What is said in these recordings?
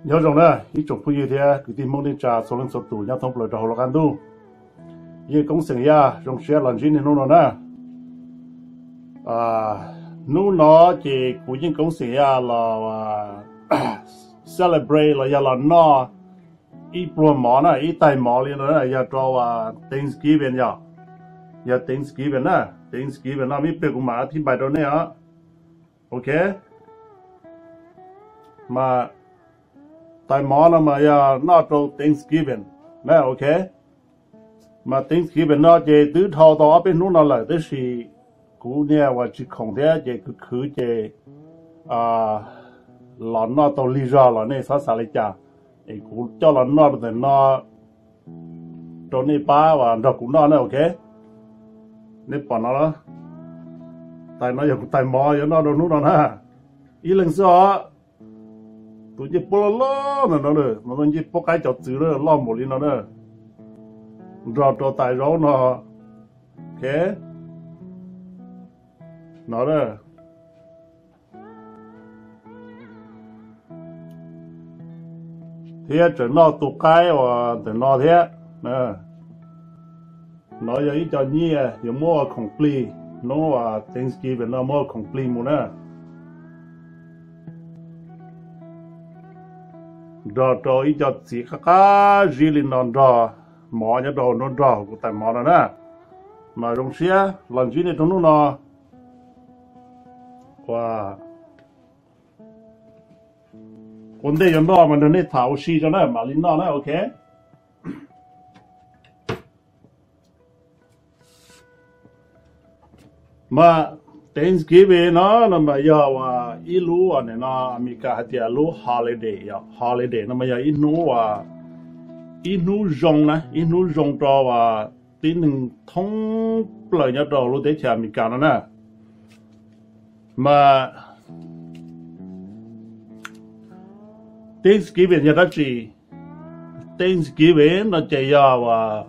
Nyob zoo na ib tsoom phooj ywg thiab kwv tij Hmoob neej tsa txhua leej txhua tus nyob thoob plaws rau hauv lub qab ntuj. Yeej Koob Xeem Yaj zoo siab los ntsib nej hnub no na. Hnub no ces kuv Yeej Koob Xeem Yaj los celebrate los yog los noj ib pluag mov na, ib tais mov li no na, yog rau Thanksgiving yom. Yog Thanksgiving na, Thanksgiving no me pliag kuv mam thib npais rau nej os. Ok, mas tais mov no mas yog noj rau Thanksgiving na, ok. Mas Thanksgiving no ces twb dhau tau ob peb hnub no lawm tab sis kuv niag uas tsis khoom thiab ces khwv khwv ces los noj tau lig zog los nej txhob xav li cas. Es kuv coj los noj rau ntawm no rau nej pab uas nrog kuv noj na, ok. Nej pom no, tais no yog kuv tais mov yuav noj rau hnub no na. Ib leeg xwb os. Tus ncej puab loj loj ntawm no, no ncej puab qaib cov txwv loj npaum li no na, nrog rau tais zaub no, ok, no na. Thiab tseem noj tus qaib uas ntawm no thiab. No yog ib co nyiaj yuav muab ua khoom plig, hnub uas Thanksgiving no muab ua khoom plig mus na, nrog rau ib co txiv qab qab zib li no nrog mov nyob rau hauv nruab nrog kuv tais mov no na. Mas zoo siab los ntsib nej rau hnub no. Ua ntej yuav noj mas nrog nej tham ua si tso na mam li noj na, ok. Mas Thanksgiving no no mas yog uas ib lub uas nim no Amelikas hais tias lub holiday, holiday no mas yog ib hnub uas, ib hnub zoo na, ib hnub zoo rau uas tib neeg thoob plaws nyob rau lub teb chaws Amelikas no na. Mas Thanksgiving yog dab tsi? Thanksgiving no ces yog uas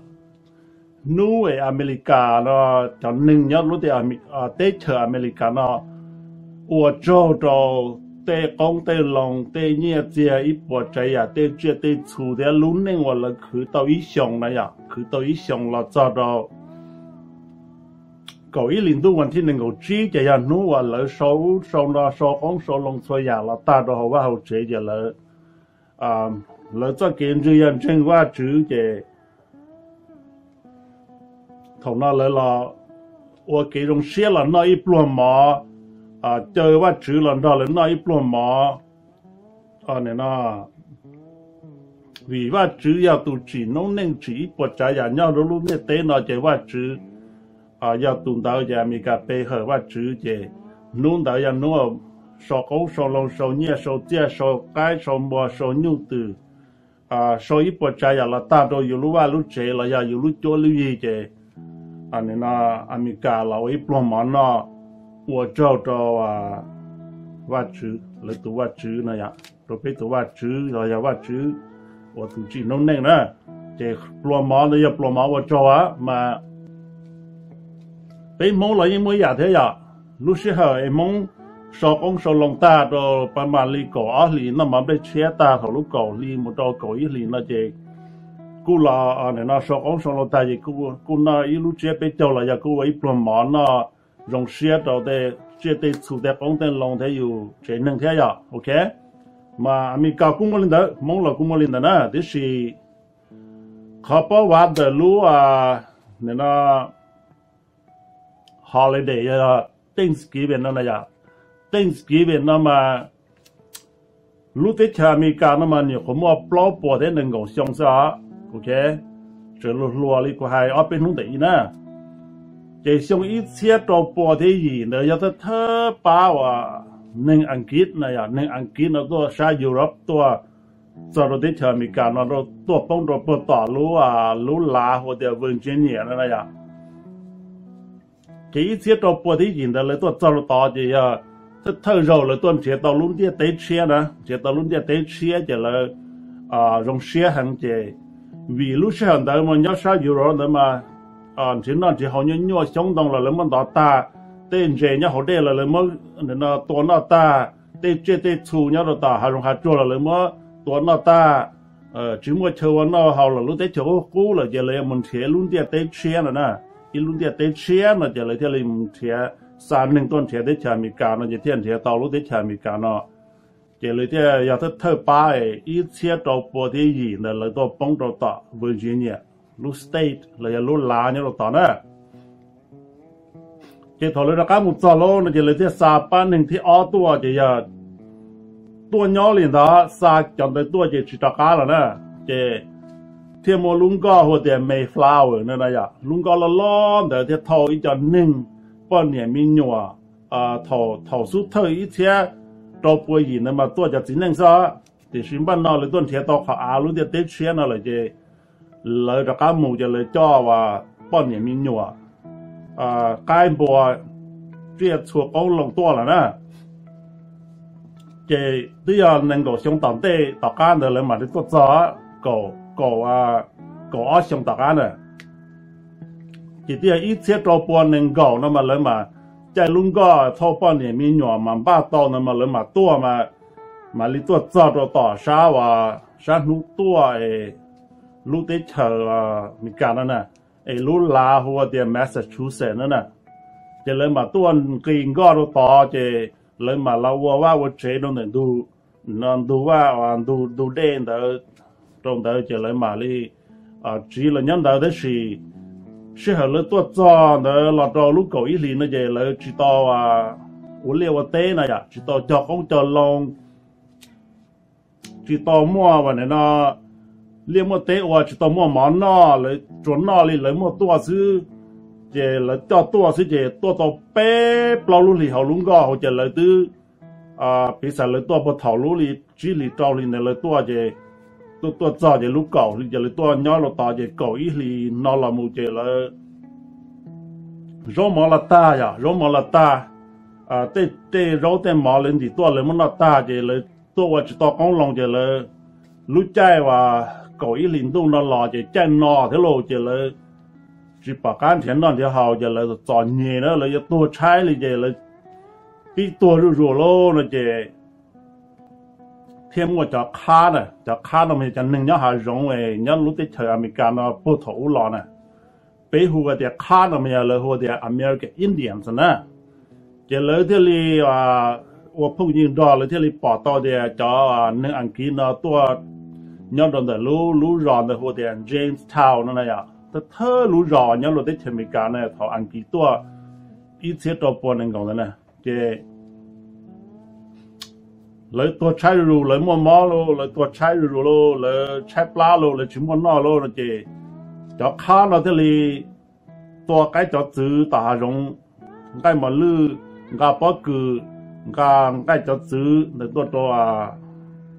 hnub es Amelikas no, cov neeg nyob lub teb chaws Amelikas no ua tsaug rau tej qoob tej loo, tej nyiaj txiag ib puas tsav yam, tej tsiaj tej txhu thiab lub neej uas lawv khwv tau ib xyoos na yom, khwv tau ib xyoos los txog rau kaum ib hlis ntuj vas thib nees nkaum tsib ces yog hnub uas lawv sau ub sau no, sau qoob sau loo txhua yam los tag rau hauv vaj hauv tsev ces lawv, lawv txoj kev ntseeg yog ntseeg Vajtswv ces thaum no lawv los ua kev zoo siab los noj ib pluag mov, caw Vajtswv los nrog lawv noj ib pluag mov no, vim Vajtswv yog tus tsim noob neej tsim ib puas tsav yam nyob rau lub ntiaj teb no ces Vajtswv yog tus ntawd ces Amelikas pe hawm Vajtswv ces hnub ntawd yog hnub sau qoob sau loo, sau nyiaj sau txiaj, sau qaib sau npua, sau nyuj twm, sau ib puas tsav yam los tag rau yus lub vaj lub tsev los yog yus lub cuab lub yig ces nim no Amelikas los ua ib pluag mov noj ua tsaug rau Vajtswv, lawv tus Vajtswv no yom, rau peb tus Vajtswv los yog Vajtswv uas tus tsim noob neej na. Ces pluag mov ntawd yog pluag mov ua tsaug mas peb Hmoob los yeej muaj ib yam thiab yom. Lub sij hawm es Hmoob sau qoob sau loo tag rau pa mam li kaum ob hlis noj mov nplej tshiab tag thaum lub kaum hli mus rau kaum ib hlis no ces kuj los no sau qoob sau loo tag ces kuj noj ib lub tsiab peb caug los yog kuj ua ib pluag mov noj zoo siab rau tej tsiaj tej txhu tej qoob tej loo thiab yus tsev neeg thiab yom, ok. Mas Amelikas kuj muaj li ntawd, Hmoob los kuj muaj li ntawd na, tiam sis qhov paub vav ntawm lub nim no holiday yog Thanksgiving no na yom. Thanksgiving no mas lub teb chaws Amelikas no mas nyuam qhuav muaj plaub puas thiab nees nkaum xyoo xwb os, ok. Tseem hluas hluas li kuv hais ob peb hnub ntawm ib na. Ces xyoo ib txhiab rau pua thiab yim ntawd yog thawj thawj pab uas neeg Askiv na yom, neeg Askiv no tuaj sab Europe tuaj txog rau teb chaws Amelikas no, tuaj poob rau puag tom lub, lub lav hu tias Virginia no na yom. Ces ib txhiab rau pua thiab yim ntawd lawv tuaj txog rau tod ces yog thawj thawj zaug lawv tuaj nrhiav tau lub ntiaj teb tshiab na, nrhiav tau lub ntiaj teb tshiab ces lawv zoo siab heev ces vim lub sij hawm ntawd mas nyob sab Europe ntawd mas nrhiav noj nrhiav haus nyuaj nyuaj, xyoob ntoo los lawv muab ntov tag, tej ntses nyob hauv dej los lawv muab tua noj tag, tej tsiaj tej txhu nyob rau tom hav zoov hav tsuag los lawv muab tua noj tag, tsis muaj chaw ua noj haus lawm, lub teb chaws qub qub lawm ces lawv yuav mus nrhiav lub ntiaj teb tshiab no na. Ib lub ntiaj teb tshiab no ces lawv thiaj li mus nrhiav, xa neeg tuaj nrhiav teb chaws Amelikas no ces thiaj nrhiav tau lub teb chaws Amelikas no. Ces lawv thiaj yog thawj thawj pab ib txhiab rau pua thiab yim ntawd lawv tuaj poob rau tom Virginia, lub state los yog lub lav nyob rau tod na. Ces thaum lawv rov qab mus txog lawm no ces lawv thiaj xa pab neeg thib ob tuaj, ces yog tuaj nyob li ntawd, xa cov ntawd tuaj ces tsis rov qab lawm na. Ces thiaj muaj lub nkoj hu tias Mayflower no na yom, lub nkoj loj loj ntawd thiaj thauj ib co neeg, poj niam me nyuam, thaum xub thawj ib txhiab rau pua yim ntawd mas tuaj cov txiv neej xwb, tiam sis npaj no lawv tuaj nrhiav tau qhov av lub ntiaj teb tshiab no lawm ces lawv rov qab mus ces lawv coj poj niam me nyuam, qaib npua, tsiaj txhua qoob loo tuaj lawm na. Ces twb yog nees nkaum xyoo tom ntej tom qab ntawd lawv mam li tuaj txog, kaum, kaum ob xyoo tom qab na. Ces twb yog ib txhiab rau pua nees nkaum no mas lawv mam caij lub nkoj thauj poj niam me nyuam mas npaj tau ntawd mas lawv mam tuaj, mam li tuaj txog rau tom sab uas sab hnub tuaj lub teb chaws Amelikas no na, es lub lav hu ua tias Massachusetts no na. Ces lawv mam tuaj nqis nkoj rau tod ces lawv mam los ua vaj ua tsev rau ntawm ntug, ntug vaj, ntug dej ntawd rau ntawd ces lawv mam li tsiv los nyob ntawd. Tab sis sij hawm lawv tuaj txog ntawd los rau lub kaum ib hlis no ces lawv tsis tau ua liaj ua teb no yom, tsis tau cog qoob cog loo, tsis tau muaj ua no liaj muaj teb ua, tsis tau muaj mov noj, lawv tsuas noj li lawv muaj tuaj xwb. Ces lawv coj tuaj xwb ces tuaj tau peb plaub lub hlis hauv lub nkoj hauv ces lawv twb, piv xam lawv tuaj puag thaum lub hli tsib hlis rau hli ntawd lawv tuaj ces tuaj txog ces lub kaum hli ces lawv tuaj nyob rau tod ces kaum ib hlis no los mus ces lawv zaub mov los tag yom, zaub mov los tag, tej tej zaub tej mov lawv ntim tuaj lawv muab noj tag ces lawv tuaj ua tsis tau qoob loo ces lawv lub caij uas kaum ib hlis ntuj no los ces caij no thiab lauj ces lawv tsis pom qab nrhiav noj nrhiav haus ces lawv txom nyem na, lawv yuav tuag tshaib li ces lawv pib tuag zuj zus lauj no ces thiaj muaj cov qhab na. Cov qhab no mas yog cov neeg nyob hav zoov nyob lub teb chaws Amelikas no puag thaum ub los na. Peb hu tias qhab no mas yog lawv hu tias American Indians na. Ces lawv thiaj li ua phooj ywg nrog lawv thiaj li pom tau tias cov neeg Askiv no tuaj nyob rau ntawm lub lub zos ntawd hu tias Jamestown no na yom, thawj thawj lub zos nyob rau teb chaws Amelikas no thaum Askiv tuaj ib txhiab rau pua nees nkaum ntawd na. Ces lawv tuag tshaib zuj zus, lawv muaj mob lauj, lawv tuag tshaib zuj zus lauj, lawv tshaib plab lauj, lawv tsis muaj noj lauj no ces cov qhab no thiaj li tua qaib cov txwv tom hav zoov, nqaij mos lwj, nqa pob kws, nqa nqaij cov txwv ntawd tuaj rau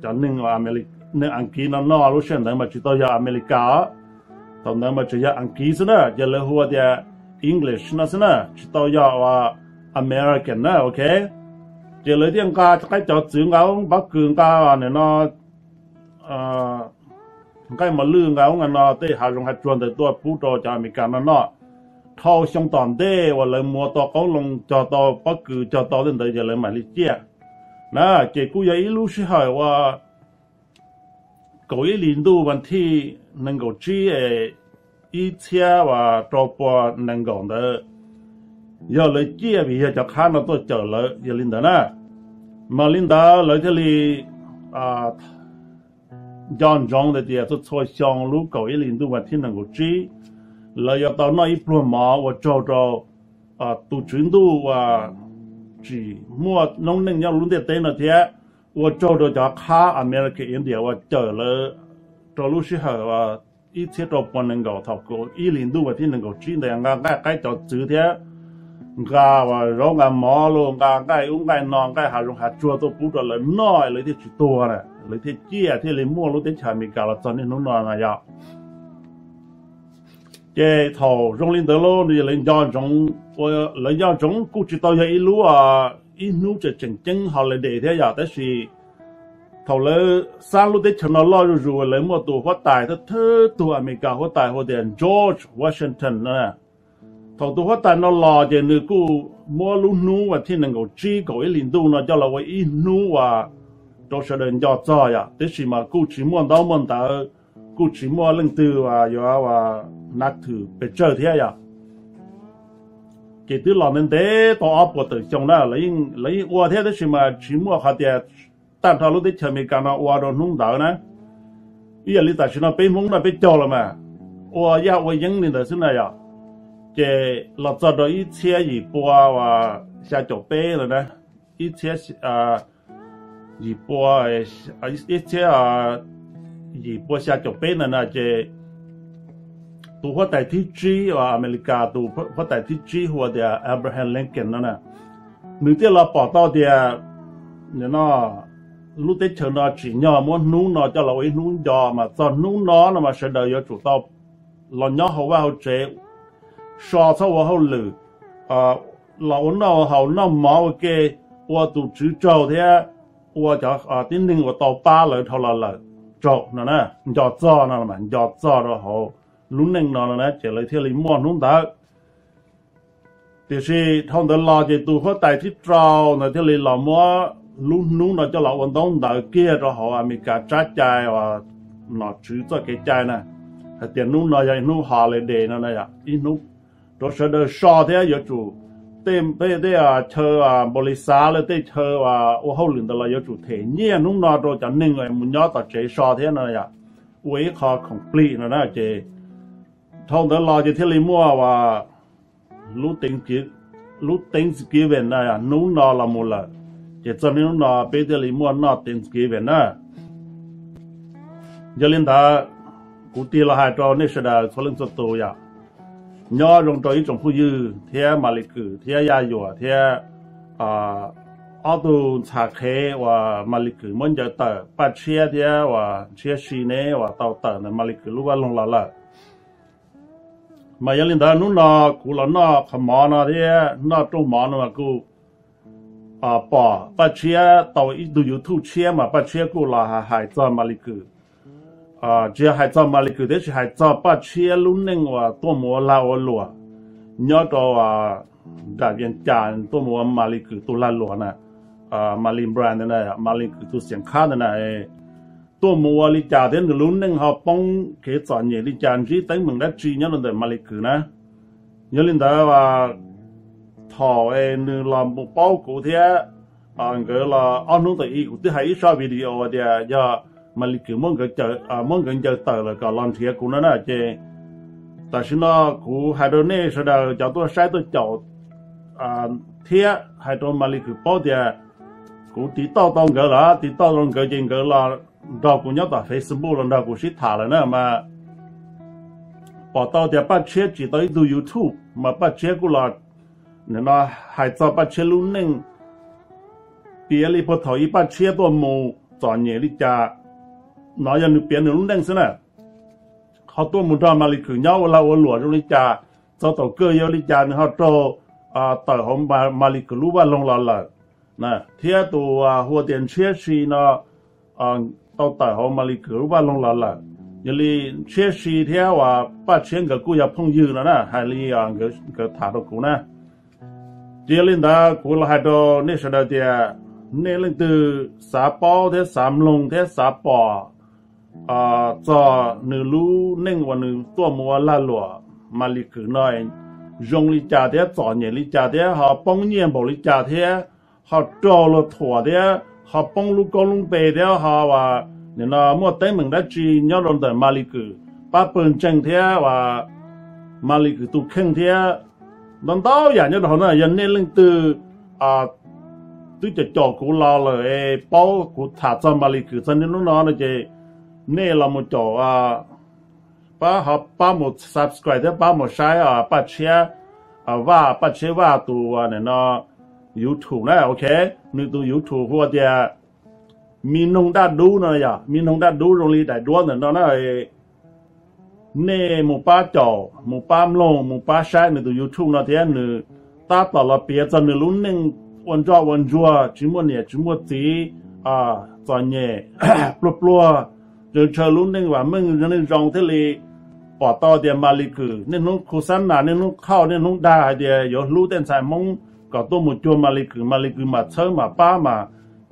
cov neeg, neeg Askiv no noj. Lub sij hawm ntawd mas tsis tau yog Amelikas, thaum ntawd mas tseem yog Askiv xwb na, ces lawv hu tias English no xwb na, tsis tau yog ua American na, ok. Ces lawv thiaj nqa qaib cov txwv, nqa pob kws, nqa no nqaij mos lwj, nqa ub nqa no tej hav zoov hav tsuag ntawd tuaj pub rau cov Amelikas no noj. Dhau xyoo tom ntej uas lawv muab tau qoob loo, cog tau pob kws, cog tau tej ntawd ces lawv mam li ciaj na. Ces kuj yog ib lub sij hawm uas kaum ib hlis ntuj vas thij nees nkaum tsib es ib txhiab rau pua nees nkaum ntawd yog lawv ciaj vim yog cov qhab no tuaj cawm lawv, yog li ntawd na. Mas li ntawd lawv thiaj li nco ntsoov tias txhua txhua xyoo lub kaum ib hlis ntuj vas thij nees nkaum tsib lawv yuav tau noj ib pluag mov ua tsaug rau tus Tswv Ntuj uas tsim muaj noob neej nyob lub ntiaj teb no thiab ua tsaug rau cov qhab American Indian uas cawm lawv rau lub sij hawm ib txhiab rau pua nees nkaum thaum kaum ib hlis ntuj vas thij nees nkaum tsib ntawd nqa nqaij qaib cov txwv thiab nqa zaub nqa mov los nqa nqaij ub nqaij no, nqaij hav zoov hav tsuag tuaj pub rau lawv noj lawv thiaj tsis tuag na, lawv thiaj ciaj thiaj li muaj lub teb chaws Amelikas los txog niaj hnub no na yog. Ces thaum zoo li ntawd lauj, lawv nco ntsoov, lawv nco ntsoov kuj tsis tau yog ib lub, ib hnub tseem tseem ceeb holiday thiab yom, tab sis thaum lawv xab lub teb chaws no loj zuj zus lawv muaj tus huab tais thawj thawj tug Amelikas huab tais hu tias George Washington no. Thaum tus huab tais no los ces nws kuj muab lub hnub vas thij nees nkaum tsib kaum ib hlis ntuj no coj los ua ib hnub uas rau sawv daws nco txog yom, tab sis mas kuj tsis muaj ntaub muaj ntawv, kuj tsis muaj leej twg yuav hnav thwm pes tsawg thiab yom. Ces twb los ntev ntev tau ob puas tawm xyoo na, lawv yeej ua thiab, tab sis mas tsis muaj qhov tias tag nrho lub teb chaws Amelikas no ua rau hnub ntawd na. Ib yam li tam sim no peb Hmoob no peb caug los mas ua yaj ua yeeb li ntawd xwb na yom. Ces los txog rau ib txhiab yim pua xya caum peb lawm na, ib txhiab yim pua, ib txhiab yim pua xya caum peb ntawd na ces tus huab tais thib tsib uas Amelikas tus huab tais thib tsib hu ua tias Abraham Lincoln no na, nws thiaj los pom tau tias no lub teb chaws no tsim nyog muab hnub no coj los ua ib hnub nco, mas txog hnub no no mas sawv daws yuav tsum tau los nyob hauv vaj hauv tsev, so txhob ua hauj lwm, los ua noj ua haus noj mov ua ke, ua tus tswv tsaug thiab ua cov tib neeg uas tau pab lawv dhau los lawm tsaug no na. Nco txog no mas nco txog rau hauv lub neej no no na ces lawv thiaj li muaj hnub ntawd. Tiam sis dhau ntawd los ces tus huab tais thib rau ntawd thiaj li los muab lub hnub no coj los ua ntaub ntawv kiag rau hauv Amelikas tsab cai uas nom tswv txoj kev cai na, hais tias hnub no yog ib hnub holiday no, ib hnub rau sawv daws so thiab yuav tsum tej, tej chaw npaum li xav lawm tej chaw ua hauj lwm ntawd los yuav tsum them nyiaj hnub no rau cov neeg mus nyob tom tsev so thiab no yom, ua ib qho khoom plig no na ces dhau ntawd los ces thiaj li muaj uas lub Thanksgiving na, hnub no los mus lawm, ces txog niaj hnub no peb thiaj li muaj noj Thanksgiving na. Yog li ntawd, kuv tig los hais rau nej sawv daws txhua leej txhua tus yom, nyob zoo rau ib tsoom phooj ywg thiab Malis Kws thiab Yaj Yuam thiab ob tug ntxhais qhev uas Malis Kws muab ncaws tawm, Paj Tshiab thiab uas Ntshiab Si neb uas tau tawm ntawm Malis Kws lub vaj loog los lawm. Mas yog li ntawd hnub no kuv los noj qhov mov no thiab noj rooj mov no mas kuj pom Paj Tshiab tau ib tug YouTube tshiab mas Paj Tshiab kuj los hais txog Malis Kws. Tsis yog hais txog Malis Kws tab sis hais txog Paj Tshiab lub neej uas tuaj mus ua lag ua luam nyob rau nram Vias Cas, tuaj mus ua Malis Kws tus lag luam na, Malis Brand na, Malis Kws tus xiam khab ntawd na, tuaj mus ua li cas thiab nws lub neej ho poob kev txom nyem li cas, ntsib teeb meem dab tsi nyob rau ntawm Malis Kws na. Yog li ntawd, thaum nws los mus paub kuv thiab nkawd los ob hnub tawm i kuv twb hais ib zaj video tias yog Malis Kws muab nkawd ncaws tawm lawm kom los nrhiav kuv no na ces tam sim no kuv hais rau nej sawv daws cov tuaj saib tuaj caum thiab hais rau Malis Kws paub tias kuv tiv tauj tau nkawd lawm, tiv tauj tau nkawd ces nkawd los nrog kuv nyob tom Facebook los nrog kuv sib tham lawm na mas pom tau tias Paj Tshiab tsim tau ib tug YouTube mas Paj Tshiab kuj los nim no hais txog Paj Tshiab lub neej, piav li puag thaum ub Paj Tshiab tuaj mus txom nyem li cas, no yog nws piav nws lub neej xwb na. Ho tuaj mus nrog Malis Kws nyob ua lag ua luam zoo li cas, txog thaum kawg yog li cas nws ho raug tawm hauv Malis Kws lub vaj loog los lawm, thiab tus hu ua tias Ntshiab Si no tau tawm hauv Malis Kws lub vaj loog los lawm. Yog li Ntshiab Si thiab uas Paj Tshiab nkawd kuj yog phooj ywg no na, hais li nkawd tham rau kuv na. Ces yog li ntawd kuv los hais rau nej sawv daws tias nej leej twg xav paub thiab xav mloog thiab xav pom txog nws lub neej uas nws tuaj mus ua lag luam Malis Kws no zoo li cas thiab txom nyem li cas thiab ho poob nyiaj npaum li cas thiab ho raug luag thuam thiab ho poob lub koob lub npe thiab ho nim no muaj teeb meem dab tsi nyob rau ntawm Malis Kws pab pawg ntseeg thiab uas Malis Kws tus kheej thiab ntau ntau yam nyob rau hauv na. Yog nej leej twg twb caum caum kuv los lawm es paub kuv tham txog Malis Kws txog niaj hnub no no ces nej los mus caum, pab ho pab mus subscribe thiab pab mus saib Paj Tshiab Vaj, Paj Tshiab Vaj tus nim no YouTube na, ok. Nws tus YouTube hu ua tias Me Noog Daj Dub no yom, Me Noog Daj Dub zoo li daim duab ntawm no na. Nej mus pab caum, mus pab mloog, mus pab saib nws tus YouTube no thiab nws tab tom los piav txog nws lub neej ua ntsoj ua ntsuag, tsis muaj niam tsis muaj txiv, txom nyem, pluag pluag, ntshaw ntshaw lub neej vam meej neej zoo thiaj li pom tau tias Malis Kws niaj hnub khu xab nas, niaj hnub qhauj, niaj hnub dag hais tias yuav hlub tej ntxhais Hmoob kom tuaj mus cuag Malis Kws, Malis Kws mam txhawb mam pab mam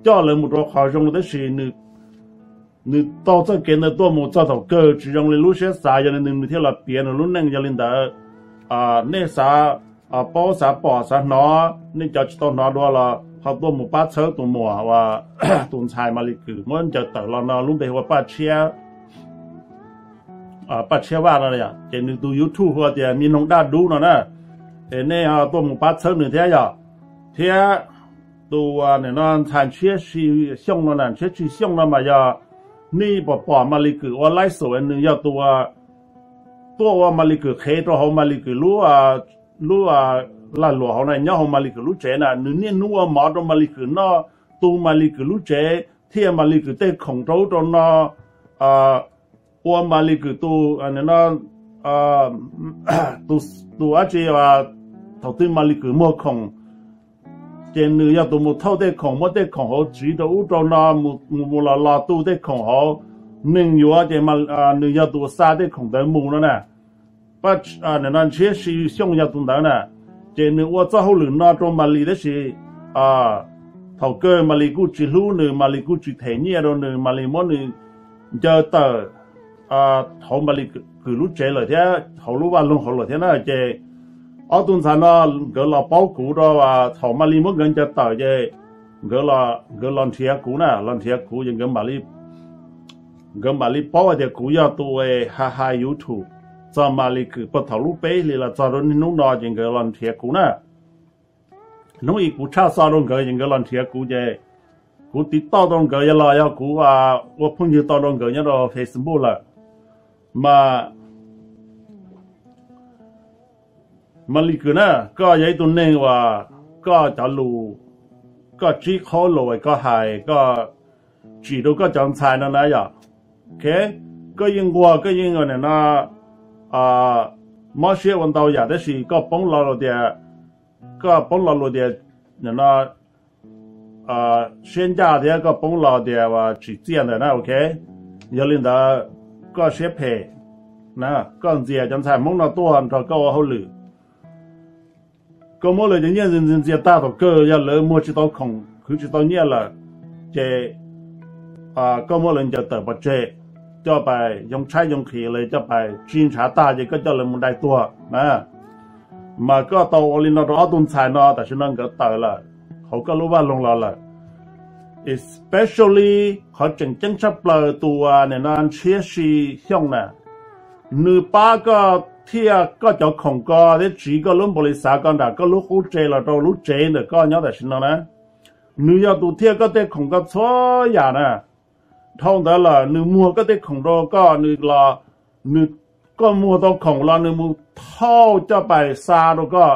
coj lawv mus rau qhov zoo tab sis nws taug txoj kev ntawd tuaj mus txog thaum kawg tsis zoo li lub siab xav, yog li ntawd nws thiaj los piav nws lub neej. Yog li ntawd, nej xav paub, xav pom, xav hnov, nej cov tsis tau hnov dua los ho tuaj mus pab txhawb tus muam uas tus ntxhais Maly Kws muab ncaws tawm los no, lub npe hu ua Paj Tshiab, Paj Tshiab Vaj no. Ces nws tus YouTube hu tias Me Noog Daj Dub no na, es nej ho tuaj mus pab txhawb nws thiab yom. Thiab tus no ntxhais Ntshiab Si Xyooj no na, Ntshiab Si Xyooj no mas yog nej pom pom Maly Kws ua live show, nws yog tus tuaj ua Maly Kws qhev rau hauv Maly Kws lub, lub lag luam hauv na, nyob hauv Maly Kws lub tsev na, nws niaj hnub ua mov rau Maly Kws noj, tu Maly Kws lub tsev, thiaj Maly Kws tej khoom rau ub rau no, ua Maly Kws tus, tus dab tsi, thaum twg Maly Kws muag khoom ces nws yog tus mus thauj tej khoom, muab tej khoom hauv tsiv rau ub rau no, mus mus los los tu tej khoom hauv neeg yuav ces nws yog tus xa tej khoom ntawd mus no na. Paj, no Ntshiab Si Xyooj yog tus ntawd na. Ces nws ua txoj hauj lwm no rau Maly tab sis thaum kawg Maly kuj tsis hlub nws, Maly kuj tsis them nyiaj rau nws, Maly muab nws ncaws tawm hauv Maly Kws lub tsev lawm thiab hauv lub vaj loog hauv lawm thiab na. Ces ob tug ntxhais no nkawd los paub kuv rau thaum Maly muab nkawd ncaws tawm ces nkawd los nrhiav kuv na, los nrhiav kuv ces nkawd mam li paub hais tias kuv yog tus ha hais YouTube txog Maly Kws puag thaum lub peb hlis los txog rau niaj hnub no ces nkawd los nrhiav kuv na. Hnub ib kuv tshaj xo rau nkawd ces nkawd los nrhiav kuv ces kuv tiv tauj rau nkawd, yog los yog kuv ua phooj ywg tau rau nkawd nyob rau Facebook lawm. Mas Maly Kws na, koj yog ib tug neeg uas koj cov lus, koj tsib qhov lus koj hais, koj tsim rau koj cov ntxhais no na yom. Ok, koj yeej nquag, koj yeej nim no mob siab ua ntau yam tab sis koj poob lo lus tias, koj poob lo lus tias nim no siab ncaj thiab koj poob lo tias tsim txiaj ntawm na, ok. Yog li ntawd koj siab phem na, koj ntxias cov ntxhais Hmoob no tuaj nrog koj ua hauj lwm, koj muab lawv cov nyiaj ntxias ntxias tag thaum kawg yog lawv muag tsis tau khoom, khwv tsis tau nyiaj lawm, ces koj muab lawv ncaws tawm pov tseg, coj pais yoo tshaib yoo qhis los coj pais tsis ntshav tag ces koj coj lawv mus dai tuag na. Mas koj tau ua li no rau ob tug ntxhais no, tam sim no nkawd tawm lawm hauv koj lub vaj loog los lawm. Especially qhov tseem ceeb tshaj plaws tus nim no Ntshiab Si Xyooj na, nws pab koj thiaj koj cov khoom ko thiab tsiv koj lub npaum li xav ko nram koj lub qub tsev los rau lub tsev ntawm koj nyob tam sim no na. Nws yog tus thiaj koj tej khoom ko txhua yam na. Dhau ntawd lawm nws muag koj tej khoom rau koj, nws los, nws, koj muag tau khoom los nws mus thauj coj pais xa rau koj.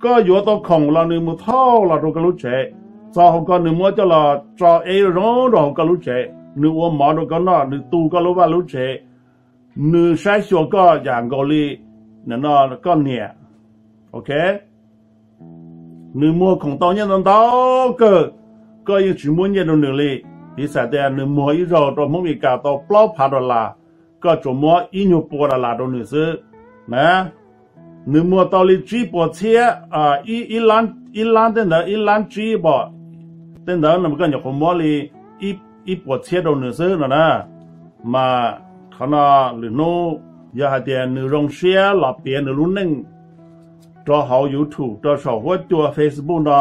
Koj yuav tau khoom los nws mus thauj los rau koj lub tsev. Txog hauv ko nws muab coj los tso ev zoo rau hauv koj lub tsev, nws ua mov rau koj noj, nws tu koj lub vaj lub tsev, nws saib xyuas koj yam nkaus li nim no koj niam. Ok, nws muag khoom tau nyiaj ntau ntau kawg, koj yeej tsis muab nyiaj rau nws li. Piv xam tias nws muag ib zaug rau Hmoob Mes Kas tau plaub phav dollar, koj tsuas muab ib nyuag pua dollar rau nws xwb na. Nws muag tau li tsib puas txhiab, ib lab tej ntawd, ib lab tsib pom tej ntawd no koj nyuam qhuav muab li ib puas txhiab rau nws xwb no na. Mas qhov no lwm hnub yog hais tias nws zoo siab los piav nws lub neej rau hauv YouTube, rau saum huab cua Facebook no,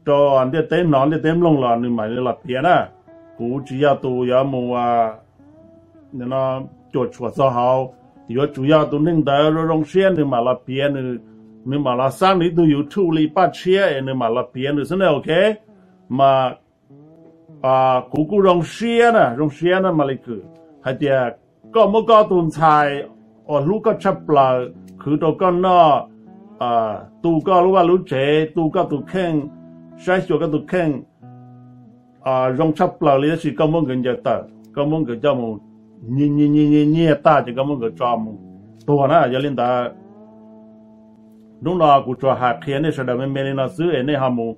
rau ntiaj teb hnov ntiaj teb mloog los nws mam li los piav na. Kuv tsis yog tus yuav mus cuam tshuam txog hauv, yuav tsum yog tus neeg ntawd zoo zoo siab nws mam los piav, nws mam los xab nws ib tug YouTube li Paj Tshiab es nws mam los piav nws xwb ne, ok. Mas kuv kuj zoo siab na, zoo siab na Maly Kws, hais tias koj muab koj tus ntxhais uas hlub koj tshaj plaws khwv rau koj noj, tu koj lub vaj lub tsev, tu koj tus kheej, saib xyuas koj tus kheej, zoo tshaj plaws li, tab sis koj muab nkawd ncaws tawm, koj muab nkawd coj mus nyiag nyiag nyiag tag ces koj muab nkawd tso mus tuag na. Yog li ntawd hnub no kuv tsuas hais qhia nej sawv daws me me li no xwb es nej ho mus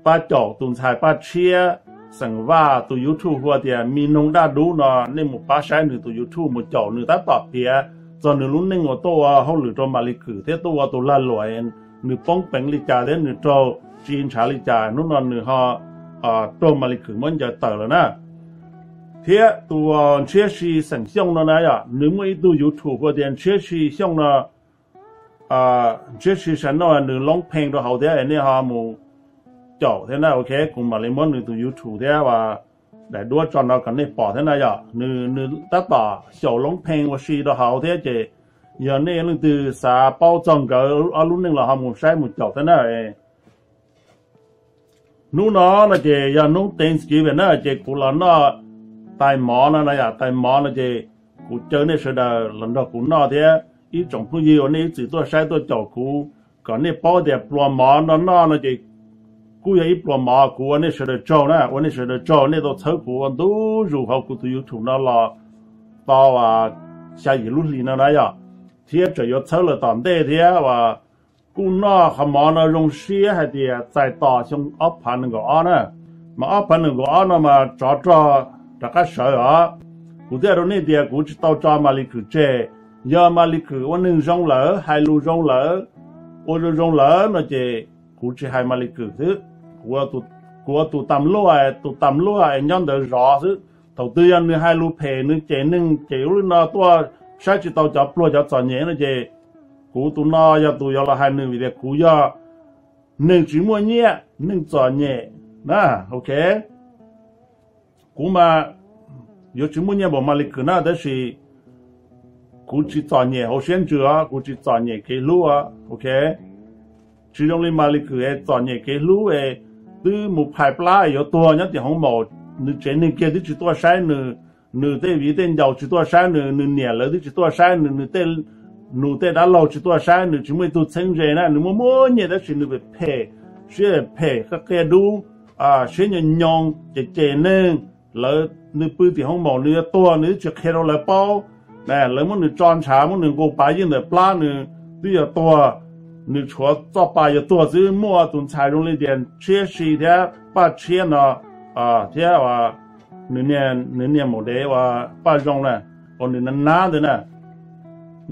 pab caum tus ntxhais Paj Tshiab xeem Vaj tus YouTube hu tias Me Noog Daj Dub no, nej mus pab saib nws tus YouTube, mus caum nws tab tom piav txog nws lub neej uas tuaj ua hauj lwm rau Maly Kws thiab tuaj ua tus lag luam, nws poob peev li cas thiab nws raug tsis ntshav li cas, hnub no nws ho raug Maly Kue muab ncaws tawm lawm na. Thiab tus Ntshiab Si xeem Xyooj no na yom, nws muaj ib tug YouTube hu tias Ntshiab Si Xyooj no, Ntshiab Si Xyooj no nws loob phee rau hauv thiab, nej ho mus caum thiab na, ok, kuv mam li muab nws tus YouTube thiab daim duab tso no kom nej pom thiab na yom. Nws, nws tab tom xyaum loob phee ua si rau hauv thiab ces yog nej leej twg xav paub txog nkawd ob lub neej los ho mus saib mus caum thiab na. Hnub no no ces yog hnub Thanksgiving na ces kuv los noj tais mov no na yom, tais mov no ces kuv caw nej sawv daws los nrog kuv noj thiab ib tsoom phooj ywg uas nej ib txwm tuaj saib tuaj caum kuv, kom nej paub tias pluas mov no noj no ces kuj yog ib pluas mov. Kuv ua nej sawv daws tsaug na, ua nej sawv daws tsaug nej tau txhawb kuv ua ntu zus hauv kuv tus YouTube no los tau xya yim lub hlis no na yom, thiab tseem yuav txhawb lawm tom ntej thiab uas kuj noj qhov mov no zoo siab hais tias txais tos xyoo ob phav nees nkaum ob na. Mas ob phav nees nkaum ob no mas tsov rog rov qab sawv os. Kuv thiaj rau nej tias kuv tsis tau tso Maly Kue tseg. Yog Maly Kue ua neeg zoo lawm, hais lus zoo lawm, ua zoo zoo lawm no ces kuv tsis hais Maly Kue xwb. Kuv ua tus tam luaj, tus tam luaj es nyob ntawd zov xwb. Thaum twg yog nws hais lus phem, nws cem neeg, cem ub li no tuaj saib tsis tau cov pluag cov txom nyem no ces kuv tus no yog tus yuav los hais nws vim tias kuv yog neeg tsis muaj nyiaj, neeg txom nyem na, ok. Kuv mas yuav tsis muaj nyiaj npaum Maly Kue na tab sis kuv tsis txom nyem hauv siab ntsws os, kuv tsis txom nyem kev hlub os, ok. Tsis zoo li Maly Kue es txom nyem kev hlub es twb mus phais plab es yuav tuag nyob tim hoob maum, nws tsev neeg kiag twb tsis tuaj saib nws, nws tej viv tej ncaus tsis tuaj saib nws, nws niam lawv twb tsis tuaj saib nws, nws tej nus tej dab laug tsis tuaj saib nws, tsis muaj ib tug txheeb ze na. Nws muaj muaj nyiaj tab sis nws phem phem, siab phem, qia qia dub, siab nyoo nyoo, cem cem neeg. Lawv, nws pw tim hoob maum nws yuav tuag nws twb tsis qhia rau lawv paub. Lawv muab nws tso ntshav muab nws nqus pav yeej ntawm plab nws twb yuav tuag, nws tshuav txoj pa yuav tuag xwb. Muaj tus ntxhais zoo li tias Ntshiab Si thiab Paj Tshiab no thiab nws niag maum dev uas Paj Zoo na, uas nws nab nab ntawd na,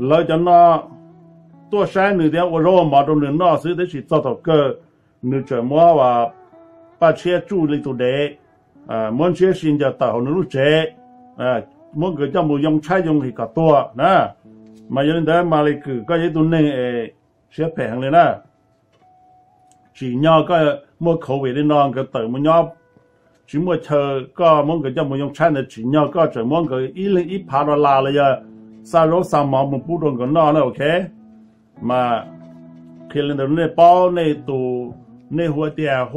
lawv cov no tuaj saib nws thiab ua zaub ua mov rau nws noj xwb tab sis txog thaum kawg nws tseem muab Paj Tshiab tsuj li tus dev, muab Ntshiab Si ncaws tawm hauv nws lub tsev, muab nkawd coj mus yoo tshaib yoo him kom tuag na. Mas yog li ntawd Maly Kue koj yog ib tug neeg es siab phem heev li na. Tsim nyog koj muaj COVID li no nkawd tawm mus nyob tsis muaj chaw, koj muab nkawd coj mus yoo tshaib ntawd tsim nyog koj tseem muab nkawd ib leeg ib phav dollar los yog xa zaub xa mov mus pub rau nkawd noj na, ok. Mas qhia li ntawd nej paub, nej tus, nej hu tias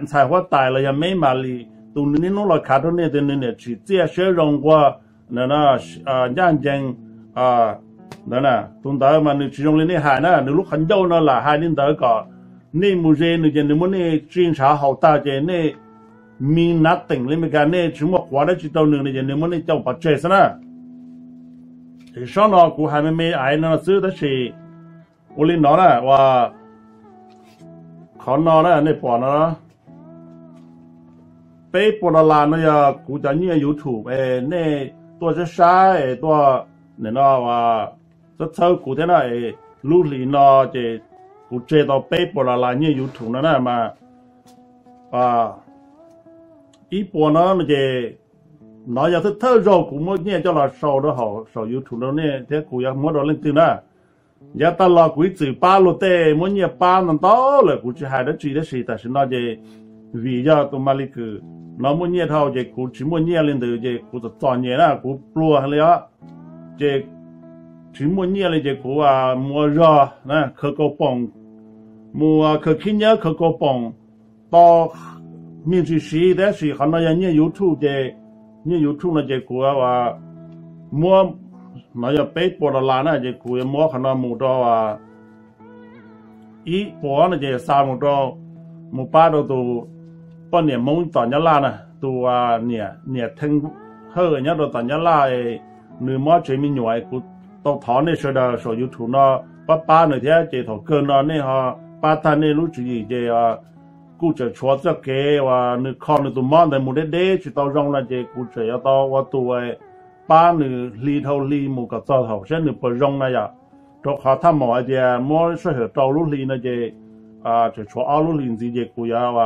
ntxhais huab tais los yog me Maly, tus nws niaj hnub los khav rau nej tias nws niam tsim txiaj siab zoo nquag, ncaj ncees ntawd na, tus ntawd mas nws tsis zoo li nej hais na. Nws lub qhov ncauj no lam hais li ntawd kom nej mus ze nws ces nws muab nej tsij ntshav haus tag ces nej mean nothing li Meskas, nej tsis muaj quav dab tsi rau nws no ces nws muab nej coj pov tseg xwb na. Ces sab no kuv hais me me aiv no xwb tab sis ua li no na, ua qhov no na nej pom no, peb puas dollar no yog kuv cov nyiaj YouTube es nej tuaj saib saib es tuaj nim no txhawb txhawb kuv thiab na es lub hlis no ces kuv tseg tau peb puas dollar nyiaj YouTube no na mas ib puas no no ces no yog thawj thawj zaug kuv muab nyiaj coj los sau rau hauv saum YouTube rau nej thiab kuv yuav muab rau leej twg na. Yav tag los kuv ib txwm pab luag tej muab nyiaj pab ntau ntau lawm kuv tsis hais dab tsi tab sis tam sim no ces vim yog tus Maly Kue no muaj nyiaj dhau ces kuv tsis muaj nyiaj li ntawd ces kuv txom txom nyem na, kuv pluag li os. Ces tsis muaj nyiaj li ces kuv mus ua zog na, khaws kaus poom, mus khaws khib nyiab khaws kaus poom tau me ntsis siv tab sis qhov no yog nyiaj YouTube ces, nyiaj YouTube no ces kuv muab, no yog peb puas dollar na ces kuv yuav muab qhov no mus rau ib puas no ces xa mus rau, mus pab rau tus poj niam Hmoob tom Nyab Laj na, tus niam, niam Theej Hawj nyob rau tom Nyab Laj, nws mob tsev me nyuam, kuv tau thov nej sawv daws saum YouTube no pab pab nws thiab ces thaum kawg no nej ho pab tag nej lub tswv yim ces kuj tseem tshuav txoj kev uas nws kho nws tus mob ntawd mus deb deb tsis tau zoo no ces kuv tseem yuav tau ua tus pab nws hli dhau hli mus kom txog thaum saib nws puas zoo na yom. Rau qhov thaj maum hais tias muab sij hawm rau lub hli no ces tseem tshuav ob lub hlis ntxiv ces kuv yuav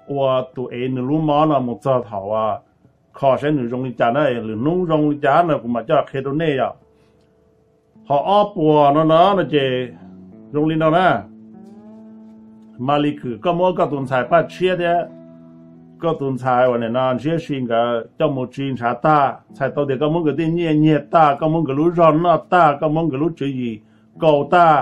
ua tus ev nws lub mob no mus txog thaum kho saib nws zoo li cas na, lwm hnub zoo li cas no kuv mam coj qhia rau nej yom. Ho ob puas no no no ces zoo li no na. Mas Lis Kwm, koj muab koj tus ntxhais Paj Tshiab thiab koj tus ntxhais uas nim no Ntshiab Si nkawd coj mus tsis ntshav tag, txhais tau tias koj muab nkawd tej nyiaj nyiag tag, koj muab nkawd lub zog noj tag, koj muab nkawd lub tswv yim kaus tag,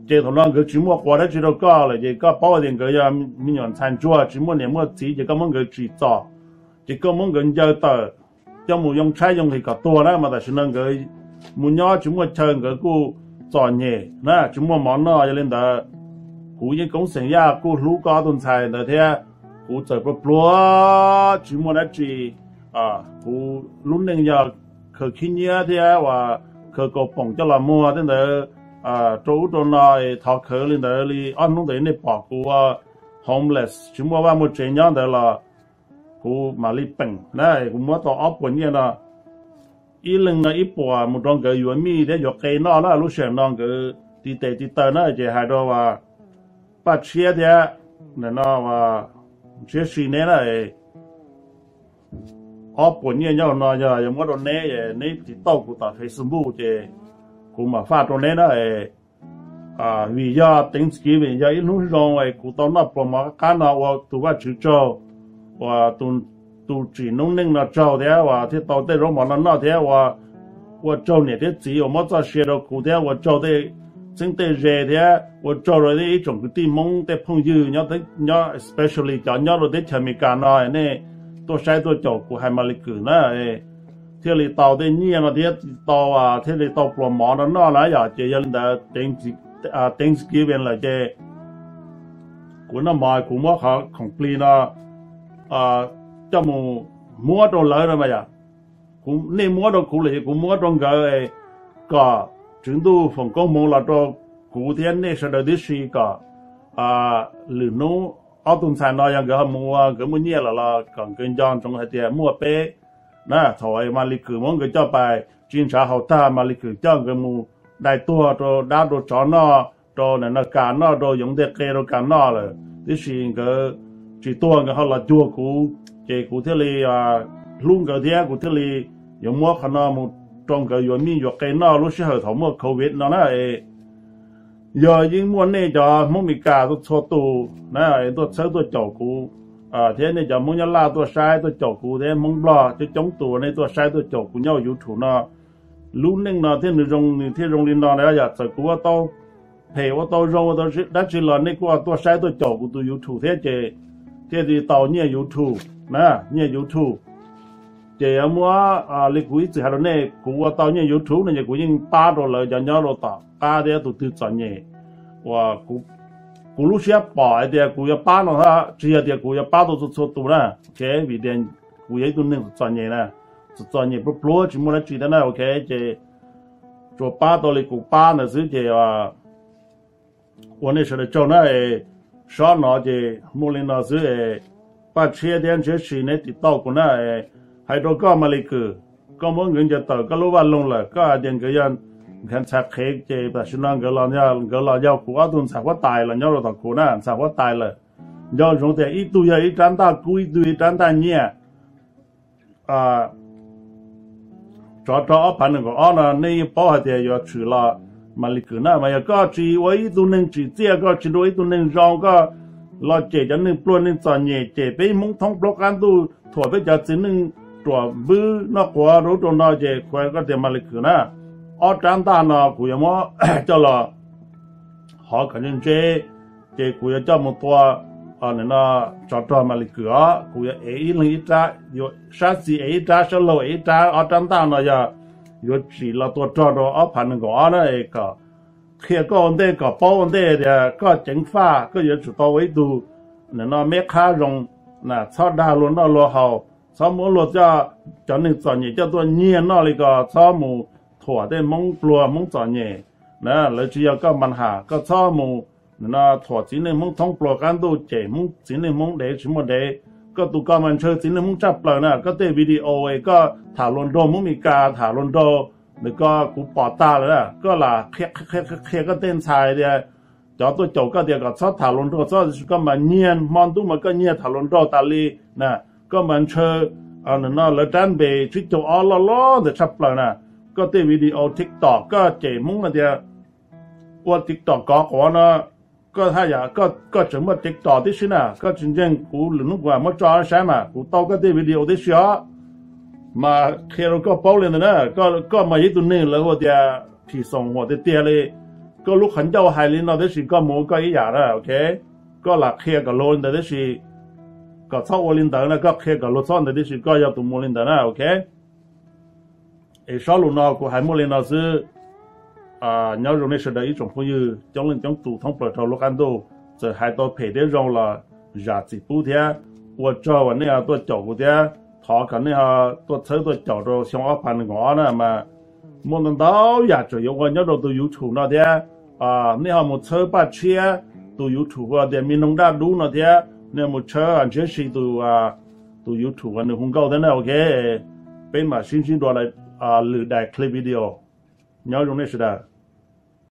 ces thaum no nkawd tsis muaj quas dab tsi rau koj lawm, ces koj paub tias nkawd yog me nyuam ntxhais ntsuag tsis muaj niam muaj txiv, ces koj muab nkawd tsim txom, ces koj muab nkawd ncaws tawm coj mus yoo tshaib yoo nqhis kom tuag na, mas tam sim no nkawd mus nyob tsis muaj chaw, nkawd kuj txom nyem na, tsis muaj mov noj. Yog li ntawd, kuv yeej koob xeem Yaj kuj hlub koj ob tug ntxhais ntawd thiab, kuv txawm pluag pluag tsis muaj dab tsi, kuv lub neej yog khaws khib nyiab thiab uas khaws kaus poom coj los muag tej ntawd rau ub rau no, thov khawv li ntawd li ob hnub ntawd nej pom kuv ua homeless tsis muaj vaj muaj tsev nyob ntawd los kuv mam li peem na, kuv muab tau ob puas nyiaj no, ib leeg no ib puas mus rau nkawd yuav mij thiab yuav qe noj na. Lub sij hawm no nkawd tiv tes tiv taw na, ces hais rau Paj Tshiab thiab nim no Ntshiab Si neb na, ob puas nyiaj nyob hauv no yog yuav muab rau neb, neb tiv tauj kuv tom Facebook ces kuv mam faj rau neb na. Vim yog Thanksgiving yog ib hnub zoo es kuv tau noj pluas mov qab no ua tus Vajtswv tsaug, uas tus tsim noob neej no tsaug thiab uas thiaj tau tej zaub mov no noj thiab ua, ua tsaug niam thiab txiv uas muab txoj sia rau kuv thiab ua tsaug tej txheeb tej ze thiab ua tsaug rau ib tsoom kwv tij Hmoob tej phooj ywg nyob, nyob especially cov nyob rau teb chaws Amelikas no, nej tuaj saib tuaj caum kuv hais Mas Lis Kwm na, thiaj li tau tej nyiaj no thiab tau, thiaj li tau pluas mov no noj na yom. Ces yog li ntawd Thanksgiving lawm ces kuv noj mov kuv muab qhov khoom plig no coj mus muab rau lawv no mas yom. Kuv, nej muab rau kuv lawm ces kuv muab rau nkawd kom Tswv Ntuj foom koob hmoov los rau kuv thiab nej sawv daws tib si kom lwm hnub ob tug ntxhais no yog nkawd ho mus ua nkawd muaj nyiaj lawm los kom nkawd nco ntsoov hais tias muaj peb na. Thaum Mas Lis Kwm muab nkawd coj pais tsis ntshav haus tag, Mas Lis Kwm coj nkawd mus dai tuag rau dab rau tsov noj, rau nim no kas noj, rau yoov ntej qe rau kas noj lawm, tiam sis nkawd tsis tuag nkawd ho los cuag kuv, ces kuv thiaj li hlub nkawd thiab kuv thiaj li yuav muab qhov no mus rau nkawd yuav mij yuav qe noj lub sij hawm thaum muaj covid no na. Yog yeej muaj nej cov Hmoob Meskas txhua tus na tuaj txhawb tuaj caum kuv, thiab nej cov Hmoob Nyab Laj tuaj saib tuaj caum kuv thiab Hmoob Nplog coob coob tus nej tuaj saib tuaj caum kuv nyob YouTube no. Lub neej no thiaj nws zoo, nws thiaj zoo li no na yom. Txawm kuv ua tau phem ua tau zoo ua tau dab tsi los nej kuj tuaj saib tuaj caum kuv tus YouTube thiab ces thiaj li tau nyiaj YouTube na, nyiaj YouTube. Ces muab li kuv ib txwm hais rau nej, kuv ua tau nyiaj YouTube no ces kuv yeej pab rau lawv cov nyob rau tom qab thiab tus twg txom nyem uas kuv lub siab pom hais tias kuv yuav pab no, tsis yog tias kuv yuav pab tau txhua txhua tus na, vim tias kuv yog ib tug neeg txom nyem na, txom nyem pluag pluag tsis muaj dab tsi thiab na, ok. Ces tsuas pab tau li kuv pab ntawd xwb ces ua nej sawv daws tsaug na. Sob no ces muaj li no xwb, Paj Tshiab thiab Ntshiab Si neb tiv tauj kuv na. Hais rau koj Mas Lis Kwm, koj muab nkawd ncaws tawm koj lub vaj loog lawm, koj hais tias nkawd yog nkawd ntxhais qhev ces tam sim no nkawd los, nkawd los yog kuv ob tug ntxhais huab tais los nyob rau tom kuv na, ntxhais huab tais lawm. Nco ntsoov tias ib tug yog ib rab ntaj kub, ib tug ib rab ntaj nyiaj. Tsov rog ob phav nees nkaum ob no nej yeej paub hais tias yuav tshwm los Mas Lis Kwm na, mas yog koj tsis ua ib tug neeg tsim txiaj, koj tsis ua ib tug neeg zoo, koj los cem cov neeg pluag neeg txom nyem, cem peb Hmoob thoob plaub qab ntuj, thuam peb cov txiv neej ruam npwb noj quav rau ub rau no ces kuv hais koj tias Mas Lis Kwm na, ob rab ntaj no kuv yuav muab coj los hov kom ntse ntse, ces kuv yuav coj mus tua tsov rog Mas Lis Kwm os. Kuv yuav ev ib leeg ib rab, sab xis ev ib rab, sab laug ev ib rab, ob rab ntaj no yog yuav tsim los tua rog rau ob phav nees nkaum ob na, es kom qhia koj ua ntej, kom paub ua ntej tias koj ceev faj, koj yuav tsum tau ua ib tug nim no meb qhab zoo na, txhob dag luag noj luag haus, txhob muab luag cov, cov neeg txom nyem coj tuaj nyiag noj li ko, txhob mus thuam tej Hmoob pluag Hmoob txom nyem na, lawv tsis yog koj mas has, koj txhob mus nim no thuam txiv neej Hmoob thoob plaws qab ntuj, cem Hmoob txiv neej Hmoob dev tsis muaj dev. Koj tus koj mas ntshaw txiv neej Hmoob tshaj plaws na, koj tej video es koj tham luag nraug Hmoob Mes Kas, tham luag nraug ntawm ko kuv pom tag lawm na, koj lam qhia koj tej ntxhais tias Cov tuaj caum koj tias kom txhob tham hluas nraug txhob, tiam sis koj mas nyiag, hmo ntuj mas koj nyiag tham hluas nraug tas li na. Koj mas ntshaw no lawv rab npe tsib caug ob loj loj ntawd tshaj plaws na. Koj tej video TikTok koj cem Hmoob no tias ua TikTok kov quav no, koj haj yam, koj tseem muaj TikTok tib si na, koj tsis ntseeg kuv lwm hnub kuv mam muab tso saib mas kuv tau koj tej video tib si os. Mas qhia rau koj paub li ntawd na, koj mas yog ib tug neeg lawv hu tias phim xoom huam tiag tiag li. Koj lub qhov ncauj hais li no tib si koj mus ua koj ib yam na, ok. Koj lam qhia kom luag li ntawd tib si, kom txhob ua li ntawd na, koj qhia kom luag txhob ntawd tib si koj yog tus mus li ntawd na, ok. Es zaj lus no kuv hais muaj li no xwb. Nyob zoo nej sawv daws ib tsoom phooj ywg coob leej coob tus thoob plaws rau lub qab ntuj, txawm hais tau phem thiab zoo los zam txim pub thiab. Ua tsaug uas nej ho tuaj caum kuv thiab thov kom nej ho tuaj txhawb tuaj caum rau xyoo ob phav nees nkaum ob na mas muaj ntau ntau yam tseem yuav ua nyob rau tus YouTube no thiab. Nej ho mus txhawb Paj Tshiab tus YouTube hu tias Me Noog Daj Dub no thiab, nej mus txhawb Ntshiab Si tus YouTube uas nws hu nkauj thiab na, ok. Peb mam sib ntsib dua lwm daim clip video. Nyob zoo nej sawv daws.